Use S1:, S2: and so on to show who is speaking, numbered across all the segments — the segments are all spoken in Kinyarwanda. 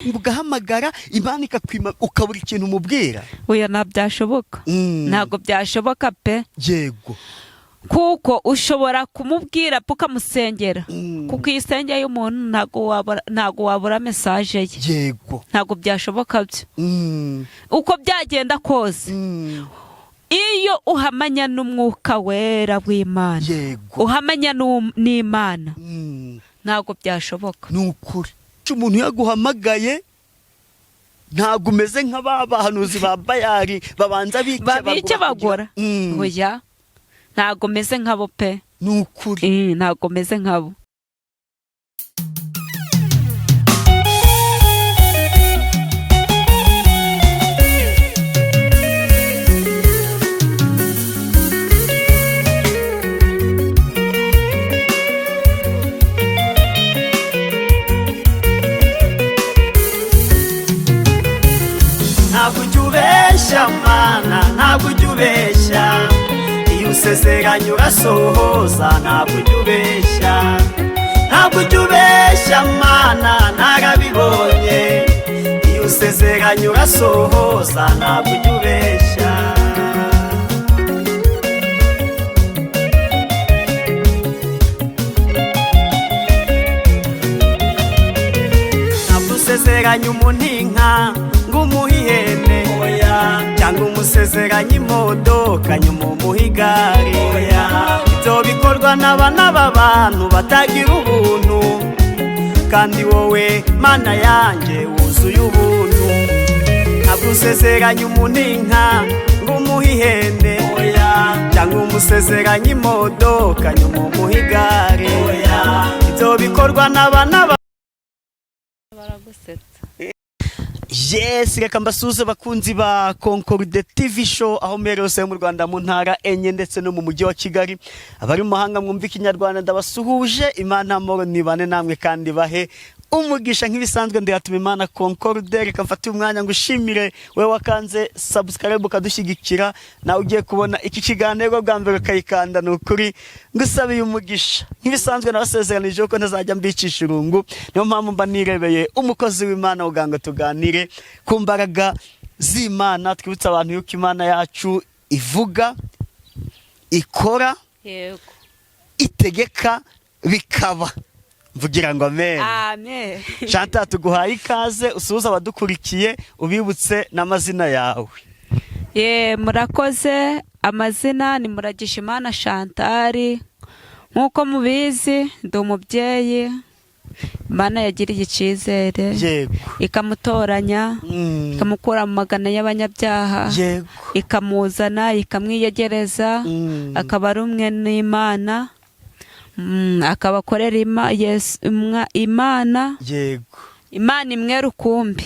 S1: Ugahamagara Imana ikakwima, ukabura ikintu umubwira.
S2: Oya, ntabwo byashoboka. Ntabwo byashoboka pe. Kuko ushobora kumubwira pe, ukamusengera, kuko iyo usengeye umuntu ntabwo wabura message ye. Ntabwo byashoboka byo. Uko byagenda kose, iyo uhamanya n'Umwuka Wera w'Imana, uhamanya n'Imana, ntabwo byashoboka.
S1: Ni ukuri, umuntu yaguhamagaye ntabwo umeze nka ba bahanuzi ba Bayari babanza
S2: babikebagura. Oya, ntabwo meze nkabo pe.
S1: Ni ukuri.
S2: Ntabwo meze nkabo.
S1: Ntabwo ujya ubeshya, Mana, ntabwo ujya ubeshya. Iyo usezeranye urasohoza. Ntabwo ujya ubeshya, ntabwo ujya ubeshya, Mana, narabibonye. Iyo usezeranye urasohoza, ntabwo ujya ubeshya. Ntabwo usezeranye umuntu inka ngo umuhe ihene, oya, cyangwa umusezeranye imodoka nyuma umuhe igare, oya. Ibyo bikorwa n'abana b'abantu batagira ubuntu, kandi wowe Mana yanjye wuzuye ubuntu. Ntabwo usezeranye umuntu inka ngo umuhe ihene, oya, cyangwa umusezeranye imodoka nyuma umuhe igare, oya. Ibyo bikorwa n'abana
S2: Baragusetsa.
S1: Yes, reka mbasuhuze, bakunzi ba Concorde TV Show, aho mbere hose mu Rwanda, mu ntara enye ndetse no mu mujyi wa Kigali. Abari mu mahanga mwumva Ikinyarwanda, ndabasuhuje. Imana amahoro nibane namwe kandi bahe umugisha. Nk'ibisanzwe, ndayatuma Imana Concorde. Reka mfate umwanya ngo ushimire wowe wakanze subscribe ukadushyigikira, nawe ugiye kubona iki kiganiro bwa mbere ukayikanda. Ni ukuri ngusabiye umugisha. Nk'ibisanzwe, nabasezeranije ko ntazajya mbicisha irungu, niyo mpamvu mba nirebeye umukozi w'Imana kugira ngo tuganire ku mbaraga z'Imana, twibutse abantu yuko Imana yacu ivuga, ikora, itegeka bikaba. Mvugira ngo amen.
S2: Amen.
S1: Chantal, tuguhaye ikaze, usuhuze abadukurikiye, ubibutse n'amazina yawe.
S2: Ye, murakoze. Amazina ni Muragijimana Chantal. Nk'uko mubizi, ndi umubyeyi Imana yagiriye icyizere, ikamutoranya, ikamukura mu magana y'abanyabyaha, ikamuzana, ikamwiyegereza, akaba ari umwe n'Imana, akaba akorera Imana, Imana imwe rukumbi.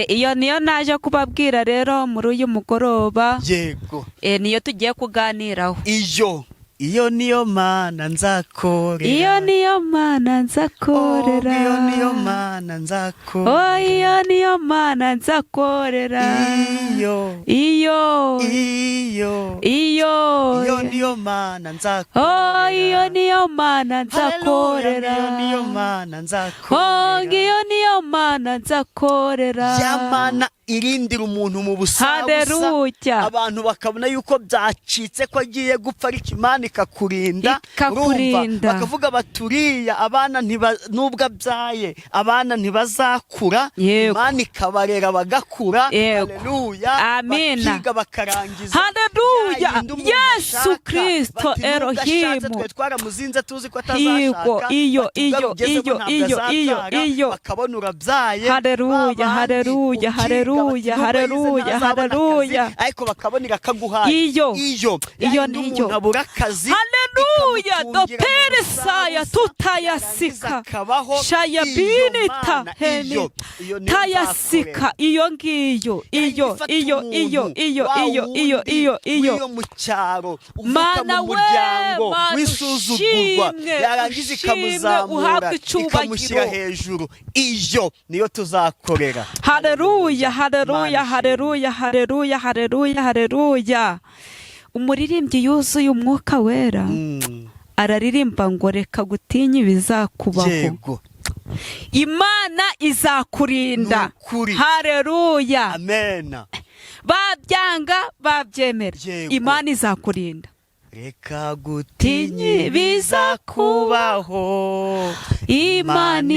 S2: Iyo niyo naje kubabwira rero muri uyu mugoroba. Niyo tugiye kuganiraho.
S1: Iyo niyo Mana nzakorera.
S2: Iyo niyo Mana nzakorera.
S1: Oh, iyo niyo Mana nzakorera.
S2: Oh, iyo niyo Mana nzakorera.
S1: Iyo
S2: Iyo
S1: Iyo
S2: Iyo
S1: Iyo niyo Mana nzakorera.
S2: Oh, iyo niyo Mana nzakorera.
S1: Haleluya, iyo niyo Mana
S2: Oh,
S1: nzakorera.
S2: Iyo niyo Mana nzakorera.
S1: Ya Mana irindira umuntu mu busabusa,
S2: Haleluya.
S1: abantu bakabona yuko byacitse, ko agiye gupfa, ariko Imana ikakurinda.
S2: Ikakurinda.
S1: Urumva, bakavuga baturiya abana nubwo abyaye abana ntibazakura, Imana ikabarera bagakura. Haleluya.
S2: Amina.
S1: Bakiga bakarangiza.
S2: Haleluya.
S1: Ya yindi umuntu
S2: Yesu
S1: ashaka,
S2: Kristo
S1: bati nubwo ashatse,
S2: Elohimu.
S1: twe twaramuzinze tuzi ko atazashaka,
S2: Iyo,
S1: bati ubwo
S2: iyo,
S1: arugezemo
S2: iyo,
S1: ntabwo
S2: iyo, iyo,
S1: azabyara,
S2: iyo.
S1: bakabona urabyaye.
S2: Haleluya,
S1: Ba bandi
S2: haleluya,
S1: ukiga,
S2: haleluya,
S1: bati nubwo yize
S2: haleluya,
S1: ntazabona
S2: haleluya.
S1: akazi, ariko bakabona irakaguhaye.
S2: Iyo.
S1: Iyo
S2: Iyo
S1: yayindi
S2: niyo.
S1: umuntu abura akazi,
S2: Haleluya.
S1: ikamutungira mu
S2: Doperisaya
S1: busabusa,
S2: tutayasika.
S1: yarangiza akabaho. Iyo
S2: Shayabinita
S1: Mana,
S2: heni
S1: iyo niyo
S2: tayasika.
S1: nzakorera.
S2: Iyo ngiyo, iyo,
S1: Ifata
S2: iyo,
S1: umuntu
S2: iyo, iyo,
S1: wa
S2: iyo, iyo,
S1: wundi
S2: iyo, iyo.
S1: w'iyo mu cyaro, uvuka
S2: Mana
S1: mu
S2: we,
S1: muryango
S2: Mana
S1: w'isuzugurwa,
S2: ushimwe,
S1: yarangiza
S2: ushimwe,
S1: ikamuzamura,
S2: uhabwe icyubahiro.
S1: ikamushyira hejuru. Iyo niyo tuzakorera.
S2: Haleluya, haleluya.
S1: Imana ishimwe.
S2: Haleluya, haleluya, haleluya, haleluya. Umuririmbyi yuzuye Umwuka Wera araririmba ngo: "Reka gutinya ibizakubaho." Imana izakurinda.
S1: Ni ukuri.
S2: Hareruya.
S1: Amena.
S2: Babyanga babyemera, Imana izakurinda.
S1: Reka gutinya
S2: Tinyi
S1: ibiza kubaho.
S2: Imana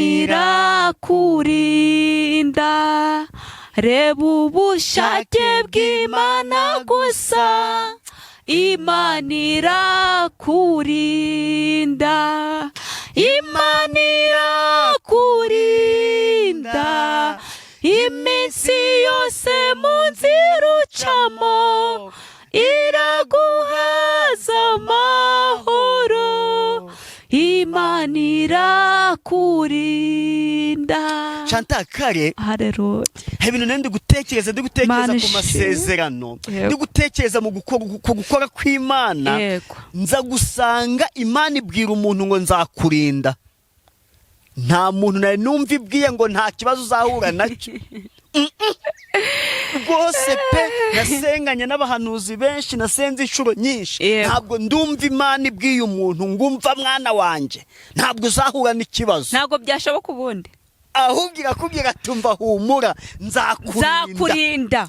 S2: irakurinda. Reba ubushake bw'Imana gusa. Imana irakurinda, Imana irakurinda iminsi yose mu nzira ucamo, iraguhaza amahoro. Imana irakurinda.
S1: Chantal, kare
S2: Hareruya.
S1: hari ibintu nari ndi gutekereza, ndi gutekereza
S2: Mana
S1: ku
S2: ishimwe.
S1: masezerano, ndi gutekereza mu ku gukora kw'Imana, nza gusanga Imana ibwira umuntu ngo nzakurinda. Nta muntu nari numva ibwiye ngo nta kibazo uzahura nacyo. Rwose pe, nasenganye n'abahanuzi benshi, nasenze inshuro nyinshi, ntabwo ndumva Imana ibwiye umuntu ngo umva mwana wanjye, ntabwo uzahura n'ikibazo.
S2: Ntabwo byashoboka ubundi.
S1: Ahubwo irakubwira ati umva, humura, nzakurinda.
S2: Nzakurinda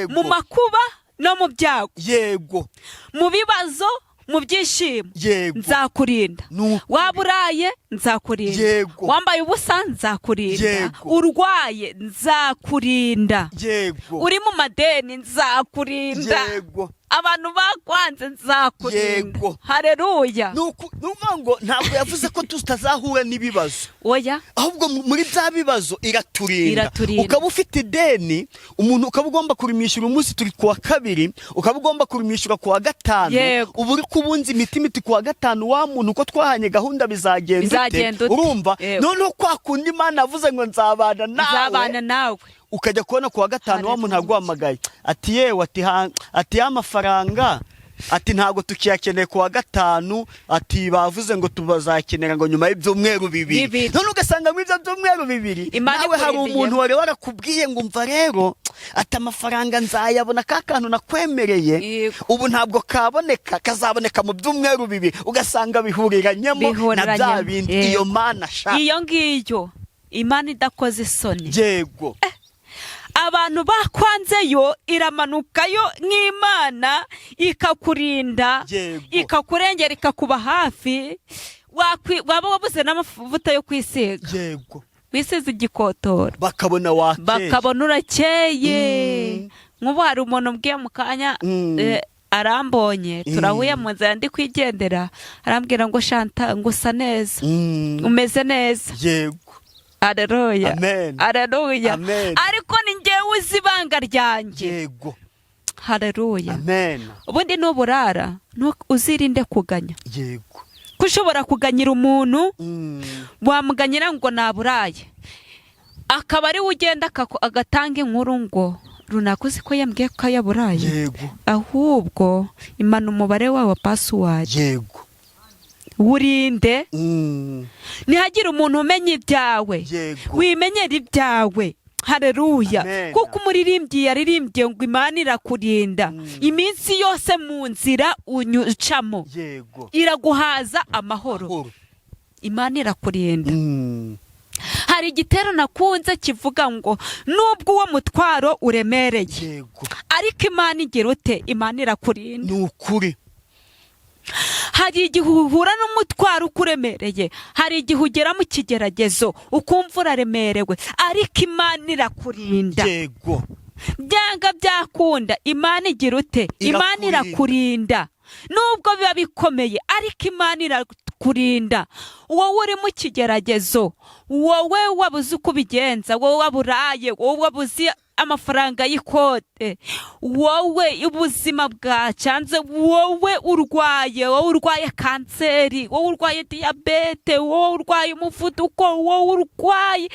S2: mu makuba no mu byago, mu bibazo, mu byishimo, nzakurinda. Waba uraye, nzakurinda. Wambaye ubusa, nzakurinda. Urwaye, nzakurinda. Uri mu madeni, nzakurinda. Abantu bakwanze, nzakurinda. Hareruya.
S1: Ni ukuvuga ngo ntabwo yavuze ko tutazahura n'ibibazo,
S2: Oya.
S1: ahubwo muri bya bibazo iraturinda.
S2: Iraturinda.
S1: Ukaba ufite ideni, umuntu ukaba ugomba kurimwishyura, umunsi turi kuwa kabiri, ukaba ugomba kurimwishyura kuwa gatanu, uba uri kubunza imitima iti kuwa gatanu wa muntu uko twahanye gahunda bizagenda ute?
S2: Bizagenda ute?
S1: Urumva? Noneho kwa kundi Imana yavuze ngo nzabana nawe,
S2: Nzabana nawe,
S1: ukajya kubona kuwa gatanu wa muntu aguhamagaye ati yewe, ati ati ya mafaranga, ati ntabwo tukiyakeneye kuwa gatanu, ati bavuze ngo tubazakenera ngo nyuma y'ibyumweru 2.
S2: 2.
S1: None ugasanga muri ibyo byumweru 2
S2: Imana
S1: nawe hari
S2: ikurindiyemo.
S1: umuntu wari warakubwiye ngo umva rero, ati amafaranga nzayabona, ka kantu nakwemereye ubu ntabwo kaboneka, kazaboneka mu byumweru 2, ugasanga bihuriranyemo na bya
S2: Bihuriranyemo.
S1: bindi. Iyo Mana sha!
S2: Iyo ngiyo Imana idakoze isoni. Abantu bakwanzeyo, iramanukayo nk'Imana ikakurinda, ikakurengera, ikakuba hafi. Waba wabuze n'amavuta yo kwisiga, wisize igikotoro,
S1: bakabona wakeye.
S2: Bakabona urakeye. Nk'ubu hari umuntu umbwiye mu kanya, arambonye, turahuye mu nzira ndi kwigendera, arambwira ngo Shanta, ngo usa neza, umeze neza. Aleluya.
S1: Amen.
S2: Aleluya.
S1: Amen.
S2: Ariko ni njyewe uzi ibanga ryanjye. Haleluya.
S1: Amen.
S2: Ubundi nuburara uzirinde kuganya, ko ushobora kuganyira umuntu, wamuganyira ngo naburaye, akaba ari we ugenda agatanga inkuru ngo runaka uzi ko yambwiye ko yaburaye. Ahubwo imana umubare wawe wa password, wurinde, ntihagire umuntu umenya ibyawe, wimenyera ibyawe. Hareruya.
S1: Amen.
S2: Kuko umuririmbyi yaririmbye ngo Imana irakurinda iminsi yose mu nzira ucamo, iraguhaza amahoro.
S1: Amahoro.
S2: Imana irakurinda. Hari igitero nakunze kivuga ngo nubwo uwo mutwaro uremereye, ariko Imana igira ute? Imana irakurinda.
S1: Ni ukuri.
S2: Hari igihe uhura n'umutwaro ukuremereye, hari igihe ugera mu kigeragezo ukumva uraremerewe, ariko Imana irakurinda. Byanga byakunda, Imana igira ute? Imana
S1: Irakurinda.
S2: irakurinda. Nubwo biba bikomeye, ariko Imana irakurinda. Wowe uri mu kigeragezo, wowe wabuze uko ubigenza, wowe waburaye, wowe wabuze amafaranga y'ikote, wowe ubuzima bwacanze, wowe urwaye, wowe urwaye kanseri, wowe urwaye diyabete, wowe urwaye umuvuduko, wowe urwaye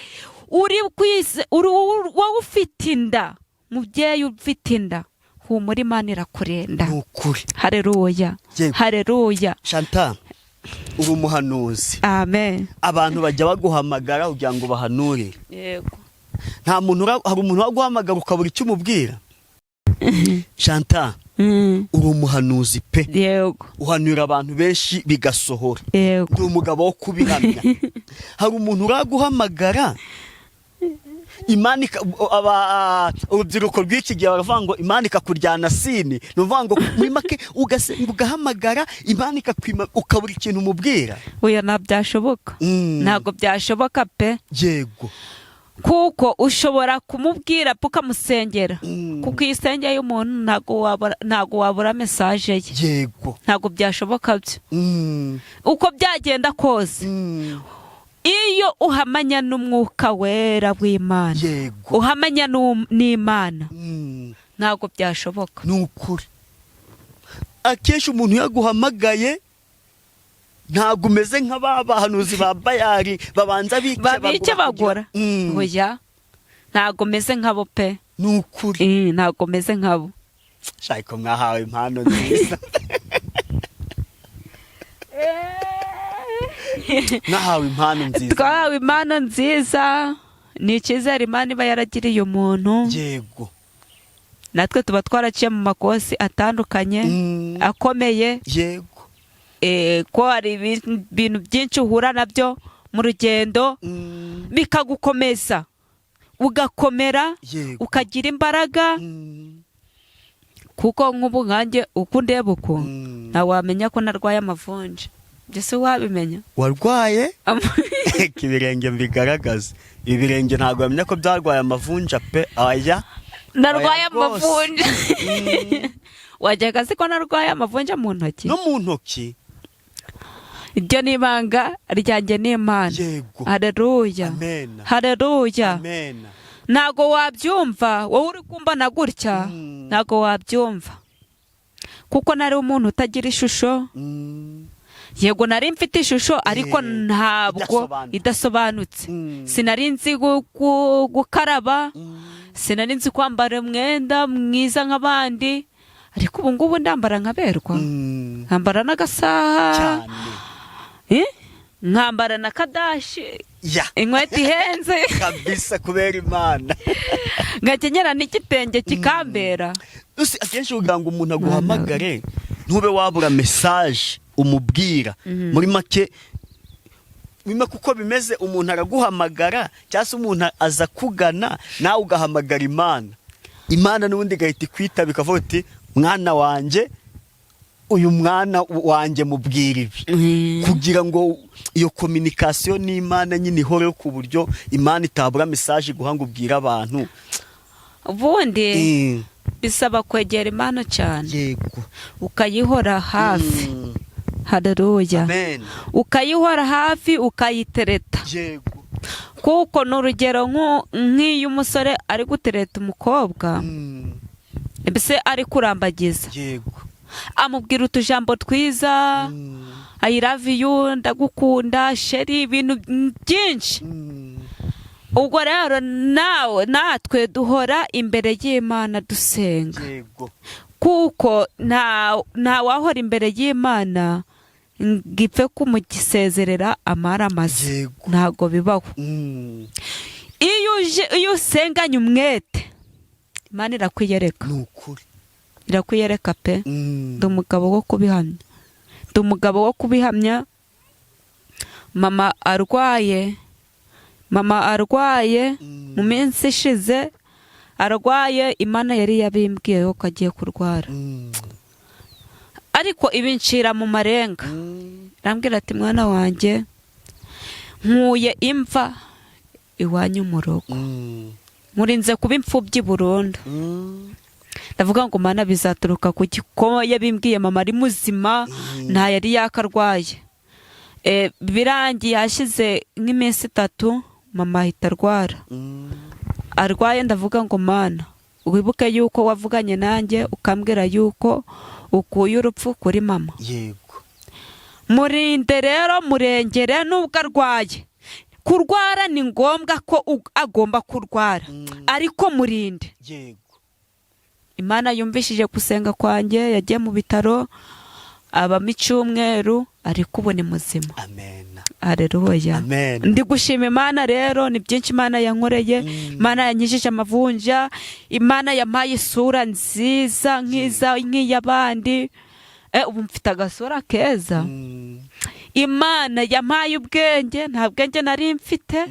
S2: uri kwise, wowe ufite inda, mubyeyi ufite inda, humura, Imana irakurinda.
S1: Ni ukuri.
S2: Hareruya. Hareruya.
S1: Chantal, uri umuhanuzi.
S2: Amen.
S1: Abantu bajya baguhamagara kugira ngo bahanurire?
S2: Yego.
S1: Nta muntu hari umuntu waguhamagara ukabura icyo umubwira, Chantal? Uri umuhanuzi pe.
S2: Yego.
S1: Uhanura abantu benshi bigasohora.
S2: Yego.
S1: Ndi umugabo wo kubihamya. Hari umuntu uraguhamagara, Imana urubyiruko rw'iki gihe baravuga ngo Imana ikakuryana sini. Ni ukuvuga ngo muri make ugasenga, ugahamagara Imana, ikakwima, ukabura ikintu umubwira.
S2: Oya, ntabwo byashoboka. Ntabwo byashoboka pe. Kuko ushobora kumubwira pe, ukamusengera. Kuko iyo usengeye umuntu ntabwo wabura message ye. Ntabwo byashoboka byo. Uko byagenda kose, iyo uhamanya n'Umwuka Wera w'Imana, uhamanya n'Imana, ntabwo byashoboka.
S1: Ni ukuri, akenshi umuntu yaguhamagaye ntabwo umeze nka ba bahanuzi ba Bayari babanza
S2: babike
S1: bikebagura.
S2: Bagora. Oya, ntabwo meze nkabo pe.
S1: Ni ukuri.
S2: Ntabwo meze nkabo.
S1: Shaka mwahawe impano nziza, mwahawe impano nziza.
S2: Twahawe impano nziza, ni icyizere Imana iba yaragiriye umuntu. Natwe tuba twaraciye mu makosi atandukanye akomeye. Ko hari ibintu byinshi uhura nabyo mu rugendo, bikagukomeza, ugakomera, ukagira imbaraga. Kuko nk'ubu nkanjye uko undeba uku, ntawe wamenya ko narwaye amavunja. Ibyo se wabimenya?
S1: Warwaye? Reka ibirenge mbigaragaze. Ibirenge ntabwo bamenya ko byarwaye amavunja pe, aya.
S2: Narwaye
S1: Oya rwose.
S2: amavunja. Wajyaga se ko narwaye amavunja mu ntoki?
S1: No mu ntoki?
S2: Iryo ni ibanga ryanjye n'Imana. Hareruya.
S1: Amen.
S2: Hareruya.
S1: Amen.
S2: Ntabwo wabyumva wowe uri kumbona gutya. Ntabwo wabyumva kuko nari umuntu utagira ishusho. Yego, nari mfite ishusho, ariko ntabwo
S1: Idasobanutse.
S2: idasobanutse. Sinari nzi gukaraba, sinari nzi kwambara umwenda mwiza nk'abandi, ariko ubu ngubu ndambara nkaberwa. Nkambara n'agasaha.
S1: Cyane.
S2: Eh? Nkambara na kadashi, inkweto ihenze.
S1: Kabisa, kubera Imana.
S2: Ngakenyera n'igitenge kikambera.
S1: Usi akenshi kugira ngo umuntu aguhamagare ntube wabura message umubwira. Muri make uko bimeze, umuntu araguhamagara cyangwa se umuntu aza kugana, nawe ugahamagara Imana, Imana n'ubundi igahita ikwitaba, ikavuga iti: "Mwana wanjye, uyu mwana wanjye mubwira ibi," kugira ngo iyo communication n'Imana nyine ihoreho, ku buryo Imana itabura message iguha ngo ubwire abantu.
S2: Ubundi bisaba kwegera Imana cyane, ukayihora hafi. Hareruya.
S1: Amen.
S2: Ukayihora hafi, ukayitereta. Kuko ni urugero nk'iyo umusore ari gutereta umukobwa, mbese ari kurambagiza, amubwira utujambo twiza: "I love you, ndagukunda chérie," ibintu byinshi. Ubwo rero nawe natwe duhora imbere y'Imana dusenga, kuko nta wahora imbere y'Imana ngo ipfe kumusezerera amara amaze. Ntabwo bibaho. Iyo uje, iyo usenganye umwete, Imana irakwiyereka.
S1: Ni ukuri.
S2: Irakwiyereka pe. Ndi umugabo wo kubihamya, ndi umugabo wo kubihamya. Mama arwaye, mama arwaye mu minsi ishize arwaye, Imana yari yabimbwiye ko agiye kurwara, ariko ibincira mu marenga. Arambwira ati: "Mwana wanjye, nkuye imva iwanyu mu rugo, nkurinze kuba imfubyi burundu." Ndavuga ngo: "Mana, bizaturuka ku ko yabimbwiye mama ari muzima, nta yari yakarwaye." Birangiye hashize nk'iminsi 3 mama ahita arwara. Arwaye, ndavuga ngo: "Mana, wibuke yuko wavuganye nanjye ukambwira yuko ukuye urupfu kuri mama. Murinde rero, murengere nubwo arwaye. Kurwara ni ngombwa ko agomba kurwara, ariko murinde." Imana yumvishije gusenga kwanjye, yagiye mu bitaro, abamo icyumweru, ariko ubu ni muzima.
S1: Amen.
S2: Hareruya.
S1: Amen.
S2: Ndi gushima Imana rero, ni byinshi Imana yankoreye. Imana yanyijije amavunja, Imana yampaye isura nziza nk'iza nk'iy'abandi. Ubu mfite agasura keza. Imana yampaye ubwenge, nta bwenge nari mfite.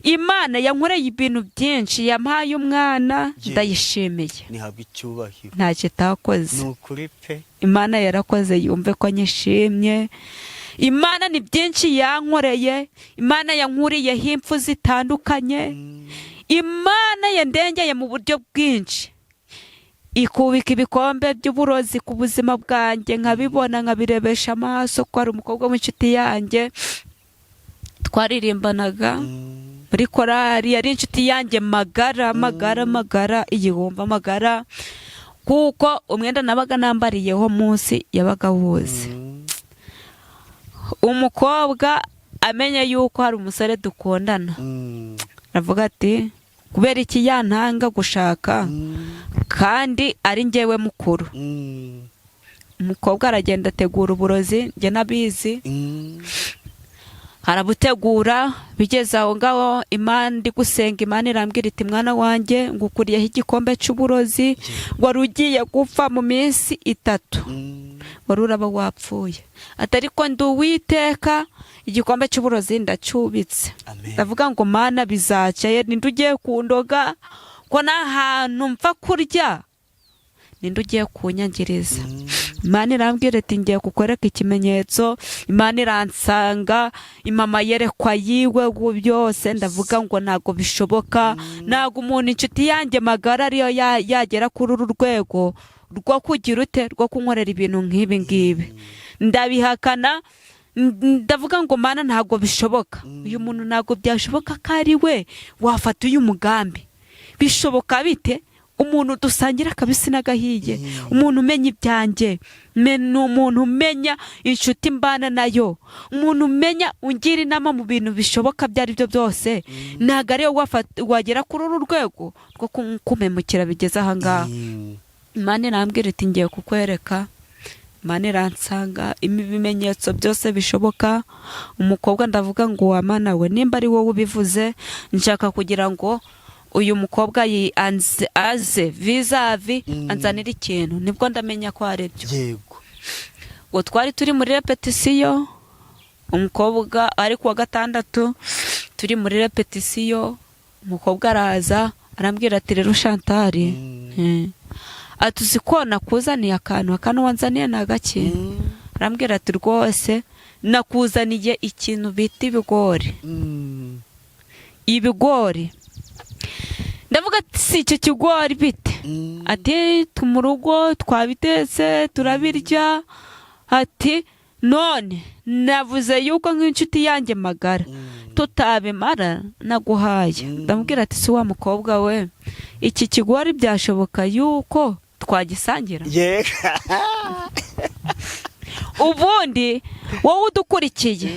S2: Imana yankoreye ibintu byinshi, yampaye umwana. Ndayishimiye.
S1: Nihabwa icyubahiro.
S2: Ntacyo itakoze.
S1: Ni ukuri pe.
S2: Imana yarakoze, yumve ko nyishimye. Imana ni byinshi yankoreye. Imana yankuriyeho impfu zitandukanye. Imana yandengeye mu buryo bwinshi, ikubika ibikombe by'uburozi ku buzima bwanjye, nkabibona, nkabirebesha amaso, ko hari umukobwa w'inshuti yanjye twaririmbanaga muri korari, yari inshuti yanjye magara, magara, magara, igihumbi magara, kuko umwenda nabaga nambariyeho munsi yabaga wuzi. Umukobwa amenye yuko hari umusore dukundana, aravuga ati: "Kubera iki yantanga gushaka kandi ari njyewe mukuru?" Umukobwa aragenda ategura uburozi, njye nabizi. Arabutegura, bigeze aho ngaho Imana, ndi gusenga, Imana irambwira iti: "Mwana wanjye, ngukuriyeho igikombe cy'uburozi, wari ugiye gupfa mu minsi 3, wari uraba wapfuye." Ati: "Ariko ndi Uwiteka, igikombe cy'uburozi ndacyubitse."
S1: Amen.
S2: Ndavuga ngo: "Mana, bizacya ye? Ninde ugiye kundoga ko nta hantu mpfa kurya? Ninde ugiye kunyangiriza?" Imana irambwira iti: "Ngiye kukwereka ikimenyetso." Imana iransanga, imama yerekwa yiwe byose. Ndavuga ngo: "Ntabwo bishoboka, ntabwo umuntu inshuti yanjye magara ariyo yagera kuri uru rwego rwo kugira ute, rwo kunkorera ibintu nk'ibi ngibi." Ndabihakana, ndavuga ngo: "Mana, ntabwo bishoboka, uyu muntu ntabwo byashoboka ko ari we wafata uyu mugambi. Bishoboka bite? Umuntu dusangira akabisi n'agahiye, umuntu umenya ibyanjye, ni umuntu umenya inshuti mbana nayo, umuntu umenya ungira inama mu bintu bishoboka ibyo ari byo byose, ntabwo ariwe wagera kuri uru rwego rwo kumpemukira bigeze aha ngaha." Imana irambwira iti: "Ngiye kukwereka." Imana iransanga, ibimenyetso byose bishoboka. Umukobwa, ndavuga ngo: "Wa Mana we, nimba ari wowe ubivuze, nshaka kugira ngo uyu mukobwa aze vis-à-vis anzanire ikintu, nibwo ndamenya ko ari byo." Ngo twari turi muri répétition, umukobwa ari kuwa gatandatu, turi muri répétition, umukobwa araza arambwira ati: "Rero Chantal," ati: "Uzi ko nakuzaniye akantu?" "Akantu wanzaniye ni agaki?" Arambwira ati: "Rwose nakuzaniye ikintu bita ibigori." Ibigori. Ndavuga ati: "Si icyo kigori bite?" Ati: "Mu rugo twabitetse turabirya." Ati: "None navuze yuko nk'inshuti yanjye magara tutabimara naguhaye." Ndamubwira ati: "Si wa mukobwa we, iki kigori byashoboka yuko twagisangira?" Ubundi wowe udukurikiye,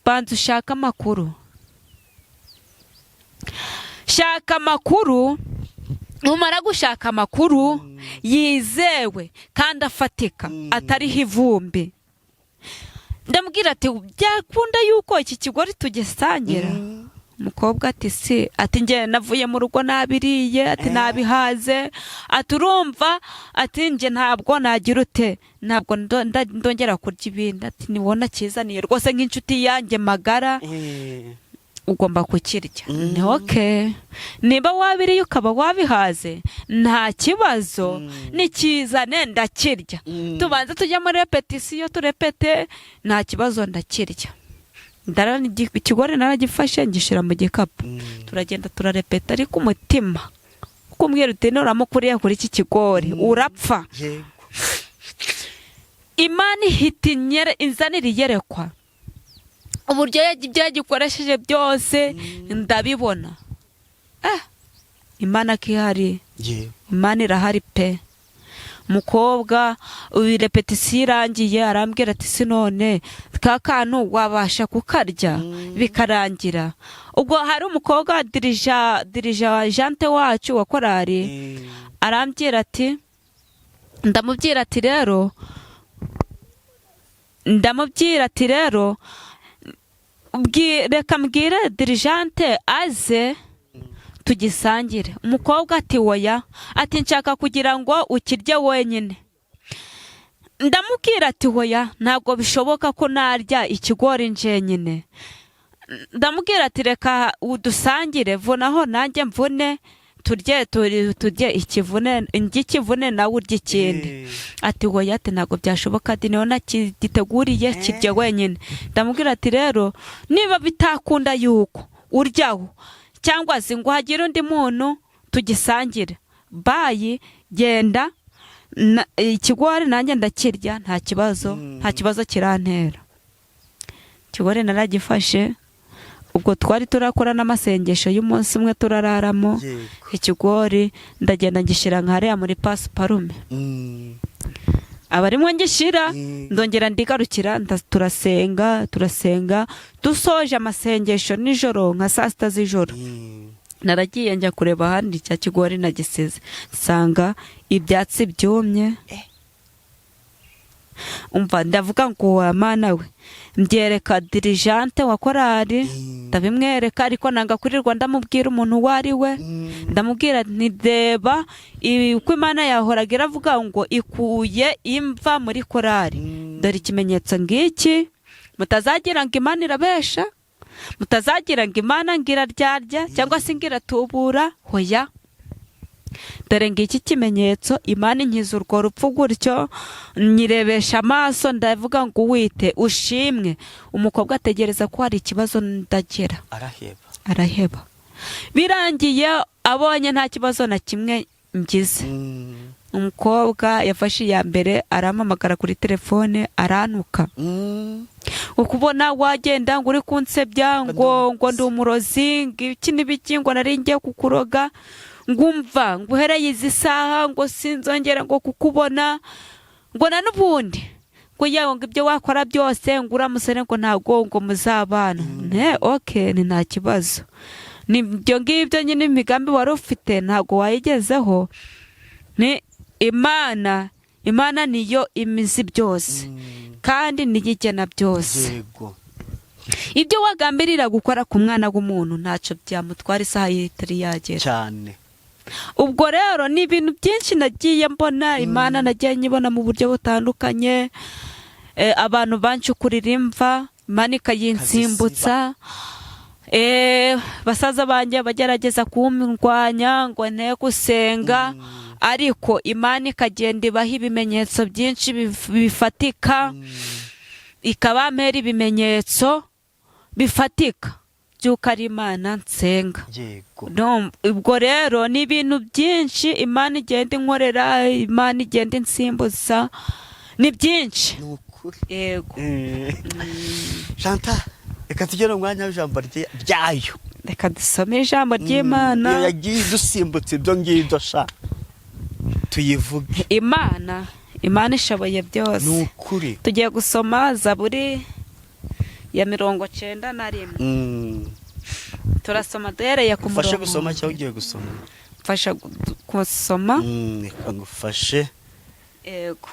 S2: banza ushake amakuru, shaka amakuru. Numara gushaka amakuru yizewe kandi afatika, atariho ivumbi. Ndamubwira ati: "Byakunda yuko iki kigori tugisangira?" Umukobwa ati: "Si," ati: "Njye navuye mu rugo nabiriye," ati: "Nabihaze," ati: "Urumva," ati: "Njye ntabwo nagira ute, ntabwo ndongera kurya ibindi." Ati: "Nibona kizaniye rwose nk'inshuti yanjye magara, ugomba kukirya." Ni okay, niba wabiriye ukaba wabihaze nta kibazo, nikizane ndakirya. Tubanze tujya muri répétition turepete, nta kibazo ndakirya. Ikigori naragifashe ngishyira mu gikapu, turagenda turarepeta, ariko umutima kumbwira uti: "Nuramuka uriye kuri iki kigori urapfa." Imana ihita inzanira iyerekwa, uburyo ibyo yagikoresheje byose ndabibona. Imana ko ihari. Imana irahari pe. Umukobwa, répétition irangiye, arambwira ati: "Si none ka kantu wabasha kukarya bikarangira?" Ubwo hari umukobwa dirija jante wacu wa korari, arambwira ati, ndamubwira ati rero, ndamubwira ati rero Reka mbwire dirigeante aze tugisangire. Umukobwa ati: "Woya," ati: "Nshaka kugira ngo ukirye wenyine." Ndamubwira ati: "Hoya, ntabwo bishoboka ko narya ikigori njyenyine." Ndamubwira ati: "Reka udusangire, vunaho nanjye mvune, turye, turye ikivune, ndye ikivune nawe urye ikindi." Ati: "Hoya," ati: "Ntabwo byashoboka," ati: "Niho nakigiteguriye, kirye wenyine." Ndamubwira ati: "Rero niba bitakunda yuko uryaho cyangwa se ngo hagire undi muntu tugisangire, bye, genda, ikigori nanjye ndakirya, nta kibazo, nta kibazo kirantera." Ikigori naragifashe. Ubwo twari turakora n'amasengesho y'umunsi umwe turararamo. Ikigori ndagenda ngishyira nka hariya muri pasiparume, aba arimo ngishyira. Ndongera ndigarukira, turasenga, turasenga, dusoje amasengesho nijoro nka saa 6 z'ijoro, naragiye njya kureba ahandi cya kigori nagisize, nsanga ibyatsi byumye. Umva, ndavuga ngo: "Wa Mana we!" Mbyereka dirigeante wa korali, ndabimwereka, ariko nanga kurirwa ndamubwira umuntu uwo ari we. Ndamubwira nti: "Reba uko Imana yahoraga iravuga ngo ikuye imva muri korali, dore ikimenyetso ngiki. Mutazagira ngo Imana irabesha, mutazagira ngo Imana ngo iraryarya cyangwa se ngo iratubura. Hoya, dore ngiki kimenyetso." Imana inkiza urwo rupfu gutyo, nyirebesha amaso, ndavuga ngo: "Wite ushimwe." Umukobwa ategereza ko hari ikibazo ndagira,
S1: araheba.
S2: Araheba. Birangiye abonye nta kibazo na kimwe ngize, umukobwa yafashe iya mbere arampamagara kuri telefone, arantuka, ukubona wagenda ngo uri kunsebya, ngo ndi umurozi, ngo iki n'ibiki, ngo nari ngiye kukuroga, ngo umva, ngo uhereye izi saha ngo sinzongera ngo kukubona, ngo na n'ubundi ngo yewe, ngo ibyo wakora byose, ngo uriya musore ngo ntabwo ngo muzabana. Ne okay, ni nta kibazo, ni ibyo ngibyo nyine, imigambi wari ufite ntabwo wayigezeho. Ni Imana, Imana niyo imizi byose kandi niyo igena byose. Ibyo wagambirira gukora ku mwana w'umuntu ntacyo byamutwara isaha ye itari yagera. Ubwo rero ni ibintu byinshi nagiye mbona, Imana nagiye nyibona mu buryo butandukanye. Abantu bancukurira imva, Imana ikayinsimbutsa. Basaza banjye bagerageza kundwanya ngo nte gusenga, ariko Imana ikagenda ibaha ibimenyetso byinshi bifatika, ikabampera ibimenyetso bifatika by'uko ari Imana nsenga. Ubwo rero ni ibintu byinshi Imana igenda inkorera, Imana igenda insimbuza, ni byinshi.
S1: Ni ukuri.
S2: Yego.
S1: Chantal, reka tugere mu mwanya w'ijambo ryayo.
S2: Reka dusome ijambo ry'Imana.
S1: Iyo yagiye idusimbutse ibyo ngibyo sha, tuyivuge.
S2: Imana ishoboye byose.
S1: Ni ukuri.
S2: Tugiye gusoma Zaburi ya 91. Turasoma duhereye ku
S1: Ufashe
S2: murongo.
S1: gusoma cyangwa ugiye gusoma?
S2: Mfasha gusoma.
S1: Reka ngufashe.
S2: Yego.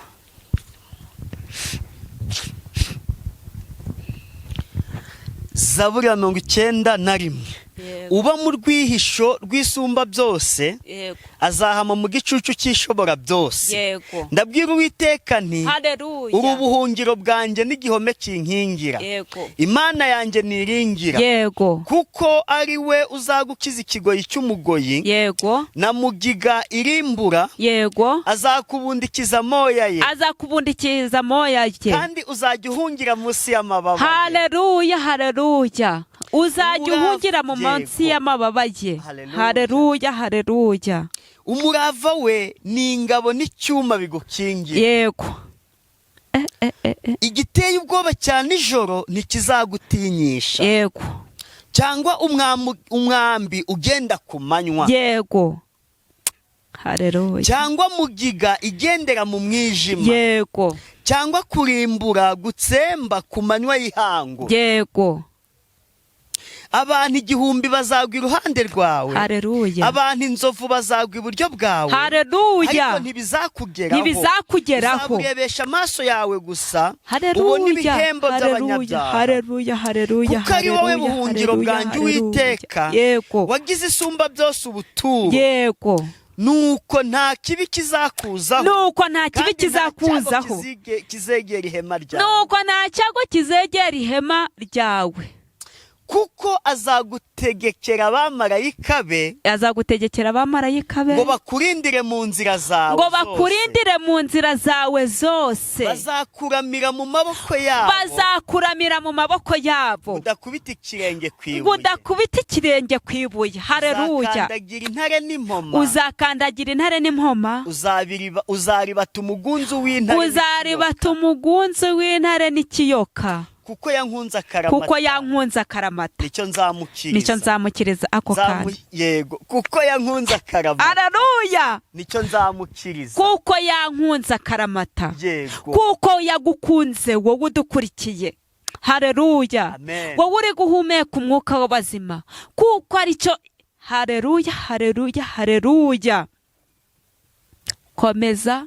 S1: Zaburi ya 91.
S2: Yego.
S1: Uba mu rwihisho rw'Isumba byose azahama mu gicucu cy'Ishobora byose. Ndabwira Uwiteka nti:
S2: Haleluya.
S1: "Uri ubuhungiro bwanjye n'igihome kinkingira, Imana yanjye niringira, kuko ari we uzagukiza ikigoyi cy'umugoyi na mugiga irimbura. Azakubundikiza amoya ye,
S2: Azakubundikiza amoya ye,
S1: kandi uzajya uhungira munsi y'amababa ye."
S2: Haleluya, haleluya! Uzajya uhungira mu munsi y'amababa ye.
S1: Haleluya.
S2: Haleluya, haleluya!
S1: Umurava we ni ingabo n'icyuma bigukingira.
S2: Yego.
S1: Igiteye ubwoba cya nijoro ntikizagutinyisha, cyangwa umwambi ugenda ku manywa,
S2: Yego, haleluya.
S1: cyangwa mugiga igendera mu mwijima, cyangwa kurimbura gutsemba ku manywa y'ihangu. Abantu 1000 bazagwa iruhande rwawe,
S2: Hareruya.
S1: abantu inzovu bazagwa iburyo bwawe,
S2: Hareruya.
S1: ariko ntibizakugeraho.
S2: Ntibizakugeraho.
S1: Uzaburebesha amaso yawe gusa, ubone
S2: Hareruya.
S1: ibihembo
S2: Hareruya.
S1: by'abanyabyaha.
S2: Hareruya. Hareruya.
S1: Kuko ari wowe
S2: Hareruya,
S1: buhungiro
S2: hareruya,
S1: bwanjye,
S2: hareruya.
S1: Uwiteka,
S2: Yego.
S1: wagize Isumba byose ubuturo.
S2: Yego.
S1: Nuko nta kibi kizakuzaho,
S2: Nuko nta kibi
S1: kandi nta cyago
S2: kizakuzaho.
S1: kizegera ihema ryawe.
S2: Nuko nta cyago kizegera ihema ryawe.
S1: Kuko azagutegekera abamarayika be,
S2: Azagutegekera abamarayika be,
S1: ngo bakurindire mu nzira zawe
S2: ngo
S1: zose.
S2: bakurindire mu nzira zawe zose.
S1: Bazakuramira mu maboko yabo,
S2: Bazakuramira mu maboko yabo,
S1: udakubita ikirenge ku
S2: ngo
S1: ibuye.
S2: udakubita ikirenge ku ibuye. Hareruya.
S1: Uzakandagira intare n'impoma.
S2: Uzakandagira intare n'impoma.
S1: Uzaribata umugunzu w'intare
S2: Uzaribata umugunzu w'intare n'ikiyoka.
S1: Kuko yankunze akaramata,
S2: Kuko yankunze akaramata,
S1: nicyo nzamukiriza.
S2: Nicyo nzamukiriza ako kanya.
S1: Yego, kuko yankunze akaramata,
S2: Araruya.
S1: nicyo nzamukiriza.
S2: Kuko yankunze akaramata.
S1: Yego.
S2: Kuko yagukunze, wowe udukurikiye. Hareruya.
S1: Amen.
S2: Wowe uri guhumeka umwuka w'abazima, kuko aricyo. Hareruya, hareruya, hareruya. Komeza.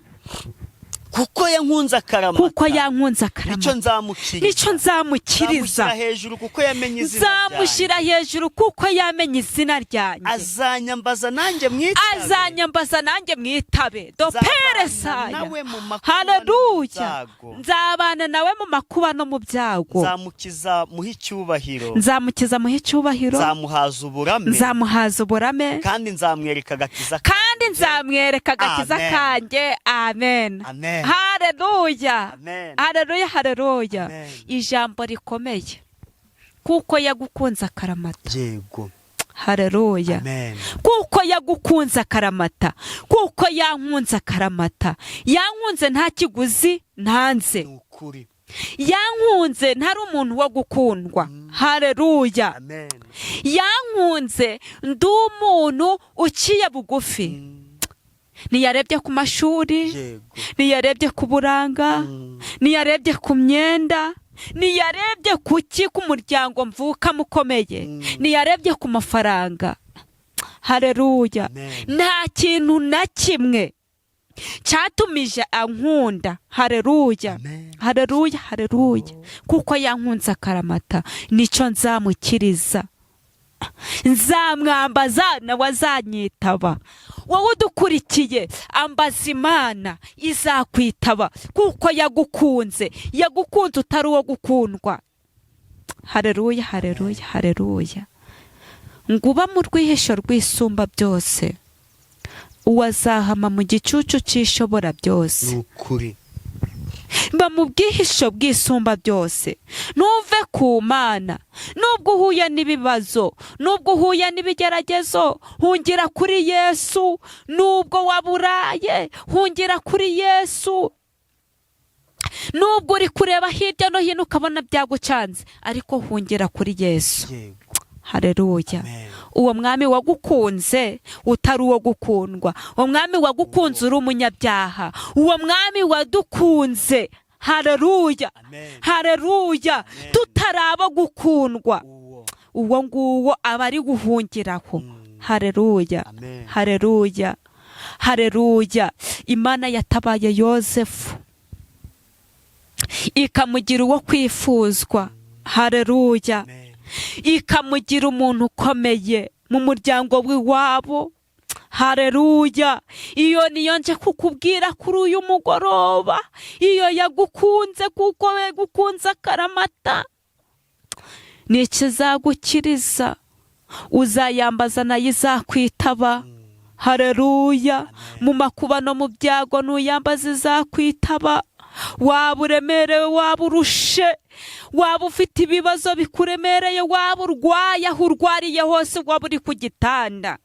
S1: Kuko yankunze akaramata,
S2: Kuko yankunze
S1: nicyo
S2: akaramata,
S1: nzamukiriza.
S2: nicyo nzamukiriza.
S1: Nzamushyira hejuru kuko yamenye izina ryanjye.
S2: Nzamushyira hejuru kuko yamenye izina ryanjye.
S1: Azanyambaza nanjye mwitabe.
S2: Azanyambaza nanjye mwitabe.
S1: Nzabana
S2: Dopere saya.
S1: nawe mu makuba no mu
S2: Hareruya.
S1: byago.
S2: Nzabana nawe mu makuba no mu byago.
S1: Nzamukiza muhe icyubahiro.
S2: Nzamukiza muhe icyubahiro.
S1: Nzamuhaza uburame,
S2: Nzamuhaza uburame,
S1: kandi nzamwereka agakiza
S2: kandi nzamwereka agakiza
S1: Amen.
S2: kanjye. Amen.
S1: Amen.
S2: Hareruya.
S1: Amen.
S2: Hareruya, hareruya.
S1: Amen.
S2: Ijambo rikomeye, kuko yagukunze akaramata.
S1: Yego.
S2: Hareruya.
S1: Amen.
S2: Kuko yagukunze akaramata, kuko yankunze akaramata. Yankunze nta kiguzi ntanze.
S1: Ni ukuri.
S2: Yankunze ntari umuntu wo gukundwa. Hareruya.
S1: Amen.
S2: Yankunze ndi umuntu uciye bugufi. Ntiyarebye ku mashuri, ntiyarebye ku buranga, ntiyarebye ku myenda, ntiyarebye ku ki, k'umuryango mvukamo ukomeye, ntiyarebye ku mafaranga. Hareruya.
S1: Amen.
S2: Nta kintu na kimwe cyatumije ankunda. Hareruya.
S1: Amen.
S2: Hareruya, hareruya. Kuko yankunze akaramata, nicyo nzamukiriza. Nzamwambaza nawe azanyitaba. Wowe udukurikiye, ambaza Imana, izakwitaba, kuko yagukunze. Yagukunze utari uwo gukundwa. Hareruya, hareruya, hareruya. Ngo uba mu rwihisho rw'Isumba byose, uwazahama mu gicucu cy'Ishobora byose.
S1: Ni ukuri.
S2: Ba mu bwihisho bw'Isumba byose, ntuve ku Mana. Nubwo uhuye n'ibibazo, nubwo uhuye n'ibigeragezo, hungira kuri Yesu. Nubwo waburaye, hungira kuri Yesu. Nubwo uri kureba hirya no hino ukabona byagucanze, ariko hungira kuri Yesu. Hareruya.
S1: Amen.
S2: Uwo mwami wagukunze utari uwo gukundwa, uwo mwami wagukunze uri umunyabyaha, uwo mwami wadukunze, hareruya,
S1: Amen.
S2: hareruya,
S1: Amen.
S2: tutari abo gukundwa,
S1: Uwo.
S2: uwo nguwo aba ari guhungiraho. Hareruya.
S1: Amen.
S2: Hareruya, hareruya. Imana yatabaye Yozefu ikamugira uwo kwifuzwa. Hareruya.
S1: Amen.
S2: Ikamugira umuntu ukomeye mu muryango w'iwabo. Hareruya. Iyo niyo nje kukubwira kuri uyu mugoroba. Iyo yagukunze, kuko yagukunze akaramata, ni ikizagukiriza. Uzayambaza nayo izakwitaba. Hareruya. Mu makuba no mu byago, nuyambaza izakwitaba. Waba uremerewe, waba urushe, waba ufite ibibazo bikuremereye, waba urwaye, aho urwariye hose, waba uri ku gitanda,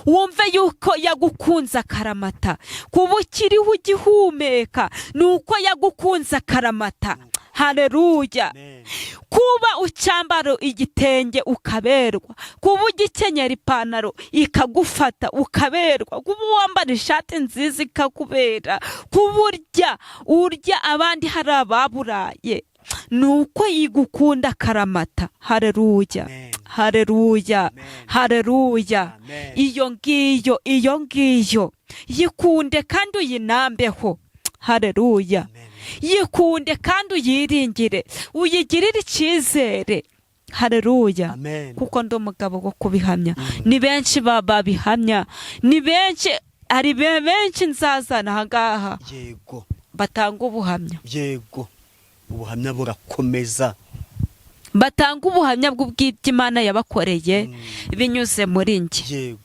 S2: wumve yuko yagukunze akaramata. Kuba ukiriho ugihumeka ni uko yagukunze akaramata. Hareruya.
S1: Amen.
S2: Kuba ucyambara igitenge ukaberwa, kuba ugikenyera ipantaro ikagufata ukaberwa, kuba wambara ishati nziza ikakubera, kuba urya urya abandi hari ababuraye. Ni uko yigukunda akaramata. Hareruya.
S1: Amen.
S2: Hareruya.
S1: Amen.
S2: Hareruya.
S1: Amen.
S2: Iyo ngiyo, iyo ngiyo yikunde kandi uyinambeho. Hareruya.
S1: Amen.
S2: Yikunde kandi uyiringire, uyigirire icyizere. Hareruya.
S1: Amen.
S2: Kuko ndi umugabo wo kubihamya. Ni benshi babihamya, ni benshi, hari benshi nzazana ahangaha batanga ubuhamya.
S1: Yego, ubuhamya burakomeza.
S2: Batanga ubuhamya bw'ubw'Imana yabakoreye binyuze muri njye.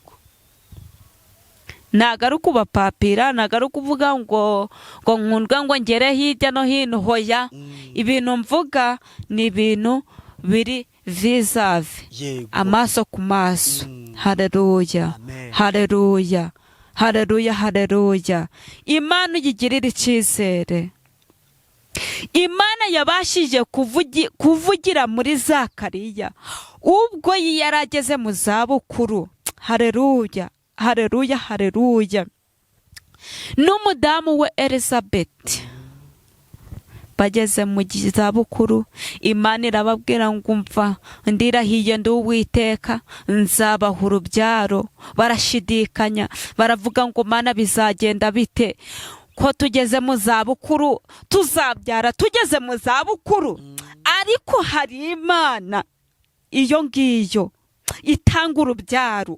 S2: Ntabwo ari ukubapapira, ntabwo ari ukuvuga ngo nkundwe, ngo ngere hirya no hino. Hoya. Ibintu mvuga ni ibintu biri vis-à-vis, amaso ku maso. Hareruya.
S1: Amen.
S2: Hareruya, hareruya, hareruya. Imana uyigirira icyizere. Imana yabashije kuvugira muri Zakariya ubwo yari ageze mu zabukuru. Hareruya, hareruya, hareruya. N'umudamu we Elizabeth bageze mu zabukuru, Imana irababwira ngo: "Umva, ndirahiye, ndi Uwiteka, nzabaha urubyaro." Barashidikanya, baravuga ngo: "Mana, bizagenda bite ko tugeze mu zabukuru? Tuzabyara tugeze mu zabukuru?" Ariko hari Imana iyo ngiyo itanga urubyaro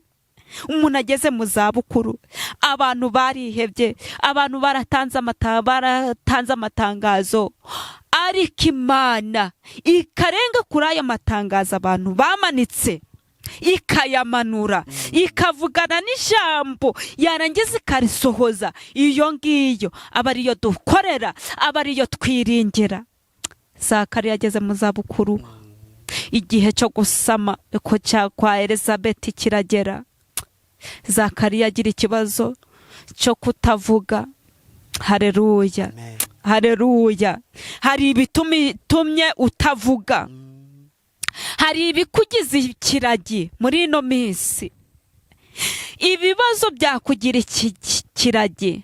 S2: umuntu ageze mu zabukuru. Abantu barihebye, abantu baratanze amatangazo, ariko Imana ikarenga kuri ayo matangazo abantu bamanitse, ikayamanura, ikavugana n'ijambo, yarangiza ikarisohoza. Iyo ngiyo aba ariyo dukorera, aba ariyo twiringira. Zakariya ageze mu zabukuru, igihe cyo gusama ko cya kwa Elizabeth kiragera. Zakariya agira ikibazo cyo kutavuga. Hareruya.
S1: Amen.
S2: Hareruya. Hari ibitumye utavuga, hari ibikugize ikiragi muri ino minsi, ibibazo byakugira iki kiragi,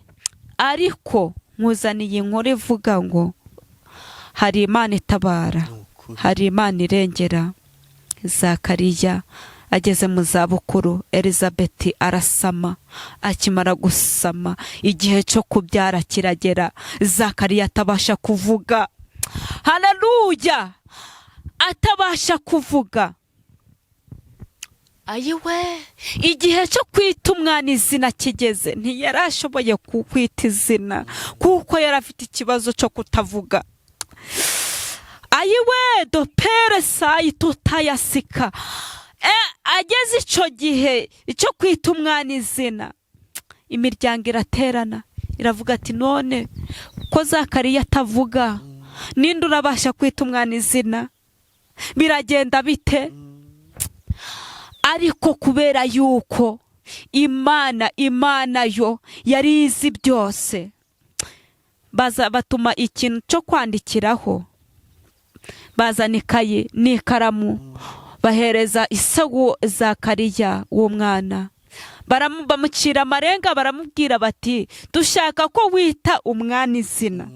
S2: ariko nkuzaniye inkuru ivuga ngo hari Imana itabara.
S1: Ni ukuri.
S2: Hari Imana irengera. Zakariya ageze mu zabukuru, Elizabeth arasama. Akimara gusama, igihe cyo kubyara kiragera, Zakariya atabasha kuvuga. Haleluya! Atabasha kuvuga. Ayiwe! Igihe cyo kwita umwana izina kigeze, ntiyari ashoboye kwita izina kuko yari afite ikibazo cyo kutavuga. Ayiwe! Dopere sayi tutayasika. Ageze icyo gihe cyo kwita umwana izina, imiryango iraterana, iravuga ati: "None ko Zakariya atavuga, ninde urabasha kwita umwana izina? Biragenda bite?" Ariko kubera yuko Imana yo yari izi byose, baza batuma ikintu cyo kwandikiraho, bazana ikayi n'ikaramu, bahereza isagu Zakariya uwo mwana. Bamucira amarenga, baramubwira bati: "Dushaka ko wita umwana izina."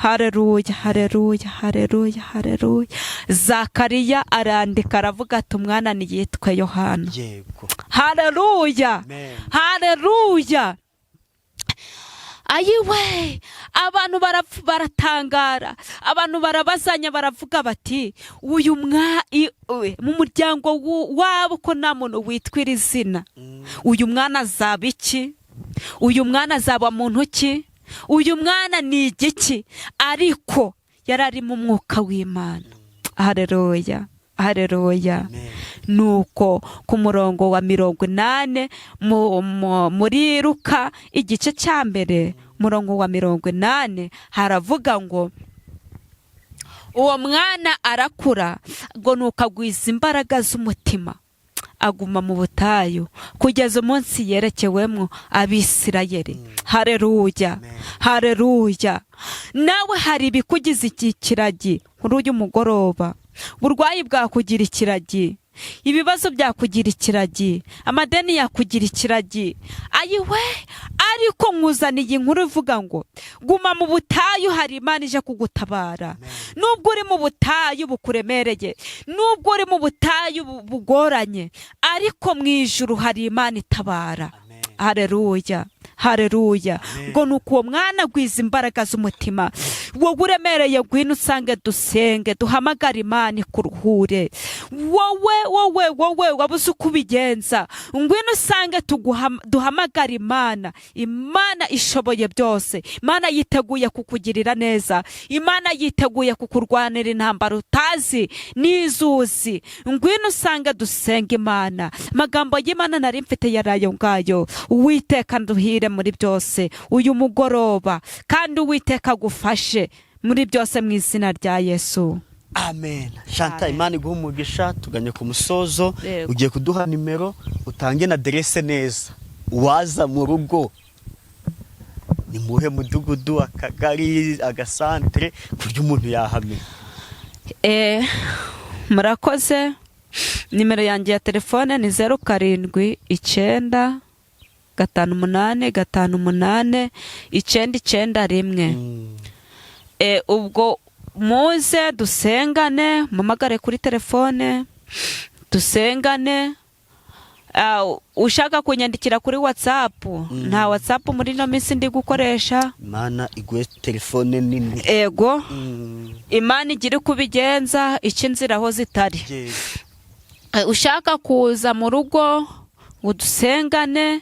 S2: Hareruya, hareruya, hareruya, hareruya. Zakariya arandika, aravuga ati: "Umwana niyitwe Yohana." Hareruya.
S1: Amen.
S2: Hareruya! Ayiwe! Abantu baratangara, abantu barabazanya, baravuga bati: "Uyu mwa mu muryango wabo ko nta muntu witwa iri zina, uyu mwana azaba iki? Uyu mwana azaba muntu ki? Uyu mwana ni igiki?" Ariko yari ari mu mwuka w'Imana. Hareruya, hareruya.
S1: Amen.
S2: Nuko ku murongo wa 80 muri Luka igice cya 1, murongo wa 80, haravuga ngo: "Uwo mwana arakura," ngo nuko agwiza imbaraga z'umutima, aguma mu butayu kugeza umunsi yerekewemo Abisirayeli. Hareruya.
S1: Amen.
S2: Hareruya. Nawe hari ibikugize iki kiragi muri uyu mugoroba. Uburwayi bwakugira ikiragi. Ibibazo byakugira ikiragi, amadeni yakugira ikiragi, ayiwe. Ariko nkuzaniye inkuru ivuga ngo guma mu butayu, hari Imana ije kugutabara. Nubwo uri mu butayu bukuremereye, nubwo uri mu butayu bugoranye, ariko mu ijuru hari Imana itabara.
S1: Amen.
S2: Hareruya, hareruya. Ngo ni uko uwo mwana agwiza imbaraga z'umutima. Wowe uremereye, ngwino usange dusenge, duhamagare Imana ikuruhure. Wowe, wowe, wowe wabuze uko ubigenza, ngwino usange duhamagare Imana. Imana ishoboye byose. Imana yiteguye kukugirira neza. Imana yiteguye kukurwanira intambara utazi n'izuzi. Ngwino usange dusenga Imana. Amagambo y'Imana nari mfite yari ayo ngayo. Uwiteka nduhire muri byose uyu mugoroba, kandi Uwiteka agufashe muri byose mu izina rya Yesu.
S1: Amen. Shanta,
S2: Amen.
S1: Imana iguha umugisha. Tuganye ku musozo.
S2: Yego.
S1: Ugiye kuduha nimero, utange na aderese neza. Uwaza mu rugo, ni muhe mudugudu, akagari, agasantere, ku buryo umuntu yahamenya?
S2: Murakoze. Nimero yanjye ya telefone ni 0795858991. Ubwo muze dusengane, mpamagare kuri telefone dusengane. Ushaka kunyandikira kuri WhatsApp, nta WhatsApp muri ino minsi ndi gukoresha.
S1: Imana iguhe telefone nini.
S2: Ego. Imana igira uko ubigenza, ica inzira aho zitari. Ushaka kuza mu rugo ngo dusengane,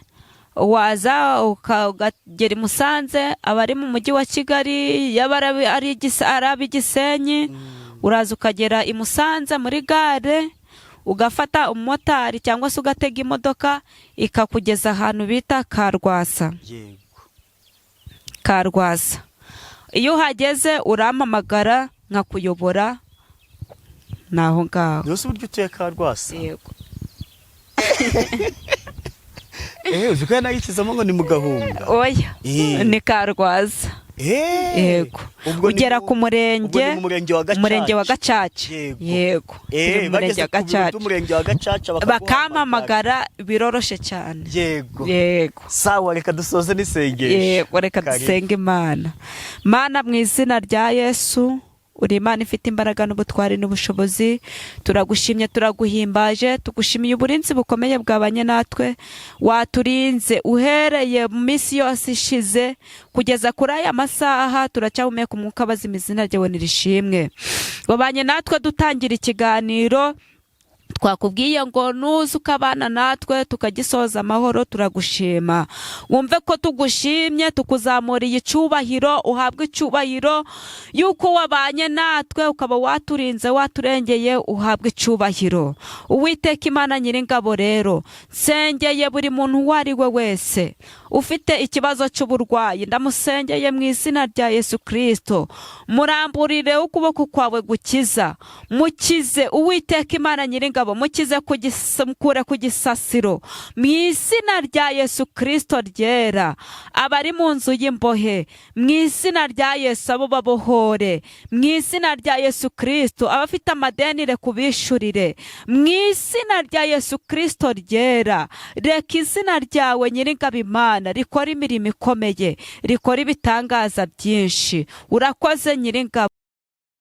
S2: waza ukagera i Musanze. Abari mu mujyi wa Kigali, yaba ari ab'i Gisenyi, uraza ukagera i Musanze muri gare, ugafata umumotari cyangwa se ugatega imodoka ikakugeza ahantu bita Karwasa. Karwasa, iyo uhageze urampamagara nkakuyobora, ni aho ngaho.
S1: Niyo si uburyo utuye Karwasa?
S2: Yego.
S1: Uzi ko yanayikizamo ngo ni mu Gahunga?
S2: Oya. Ni Karwaza. Yego.
S1: Ubwo ni
S2: Ugera ku murenge.
S1: Ubwo ni mu murenge wa Gacaca.
S2: Umurenge wa Gacaca.
S1: Yego.
S2: Yego, turi mu murenge
S1: Bageze
S2: wa
S1: ku biro
S2: Gacaca
S1: by'umurenge wa Gacaca bakaguhamagara.
S2: Bakampamagara, biroroshe cyane.
S1: Yego.
S2: Yego.
S1: Sawa, reka dusoze n'isengesho.
S2: Yego, reka
S1: Karibu.
S2: dusenge Imana. Mana, mu izina rya Yesu, uri Imana ifite imbaraga n'ubutwari n'ubushobozi. Turagushimye, turaguhimbaje, tugushimiye uburinzi bukomeye bwabanye natwe. Waturinze uhereye mu minsi yose ishize kugeza kuri aya masaha, turacyahumeka umwuka bazima. Izina ryawe nirishimwe. Wabanye natwe dutangira ikiganiro, twakubwiye ngo nuze ukabana natwe tukagisoza amahoro. Turagushima. Wumve ko tugushimye, tukuzamuriye icyubahiro, uhabwe icyubahiro yuko wabanye natwe, ukaba waturinze, waturengeye, uhabwe icyubahiro. Uwiteka Imana Nyiringabo, rero nsengeye buri muntu uwo ari we wese ufite ikibazo cy'uburwayi. Ndamusengeye mu izina rya Yesu Kirisito. Muramburire ukuboko kwawe gukiza, mukize. Uwiteka Imana Nyiringabo, mukize, mukure ku gisasiro mu izina rya Yesu Kirisito ryera. Abari mu nzu y'imbohe, mu izina rya Yesu, abo babohore mu izina rya Yesu Kirisito. Abafite amadeni, reka ubishurire mu izina rya Yesu Kirisito ryera. Reka izina ryawe, Nyiringabo Imana, rikora imirimo ikomeye, rikora ibitangaza byinshi. Urakoze, Nyiringabo.